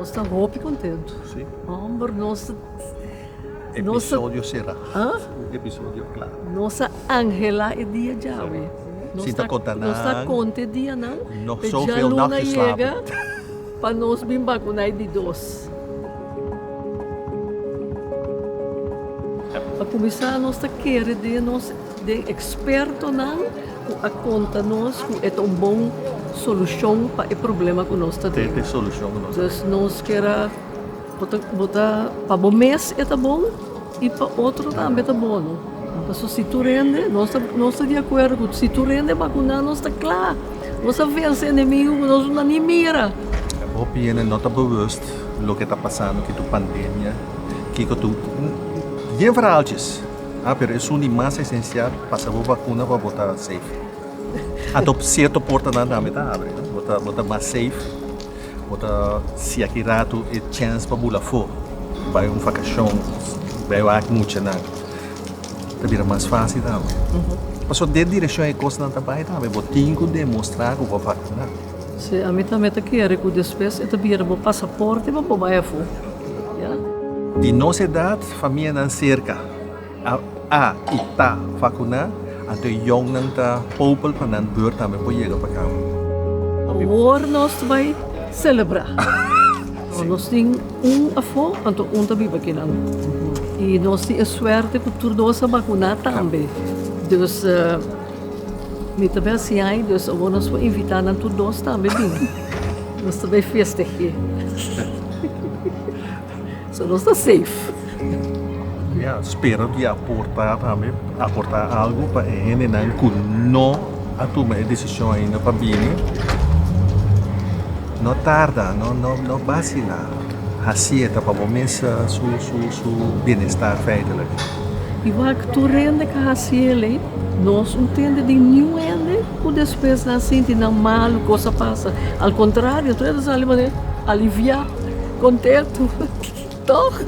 Nos ta hopi kontentu. Sí. Homber, nos Episodio sera. Episodio kla. Nos a anhelá e dia djawe. Si ta konta nan. Nos ta konta e dianan. Nog Pe zoveel djaluna nacht geslapen. yega pa nos bin bakuná e di dos. Pa kuminsá nos ta kere den nos den ekspertonan ku a konta nos ku e ta un bon solushon pa e problema ku nos ta den. E solushon ku nos ta den. Dus nos kier a Bo ta bo ta pa bo mes e ta bon i pa otro tambe ta bono. Pasobra si tur hende, nos ta nos ta di akuerdo ku si tur hende bakuná nos ta kla. Nos a vense enemigu ku nos no ni mira. Hopi hende no ta bewust loke ta pasando ki tu pandemia, kiko tu yen verhaaltjes. Ah, pero esun di mas esensial, pasa bo bakuna pa bo ta safe. Anto sierto portanan tambe ta habri, no? Bo ta bo ta mas safe. Bo ta sia ki ratu e chèns pa bula afó, bai un vakashon, bai wak muchanan, ta bira mas fásil tambe. Pasobra den direkshon e kosnan ta bai tambe, bo tin ku demostrá ku bo vakuná. Sí, ami tambe ta kere ku despues e ta bira bo pasaporte pa bo bai afó. Ya. Di nos edat, famianan serka a a i ta vakuná, anto e yòngnan ta popel pa nan beurt tambe por yega pa kama. Awor nos ta bai selebrá. Nos tin un afó, anto un ta biba akinan. I nos tin e suerte ku tur dos a bakuná tambe. Dus mi ta bai hasi ai, dus awor nos por invitá nan tur dos tambe bin. Nos ta bai festeh'é. So nos ta safe. Ya, spera di aporta tambe, aporta algo pa e hendenan ku no a tuma e desishon ainda pa bini. No tarda, no no no basila. Hasié ta pa bo mes su su su bienestar feitelijk. I wak tur hende ka hasi elei, nos un tende di niun hende ku despues nan sinti nan malu, kos a pasa. Al kontrario, tur hende sali manera aliviá. Kontentu, toch?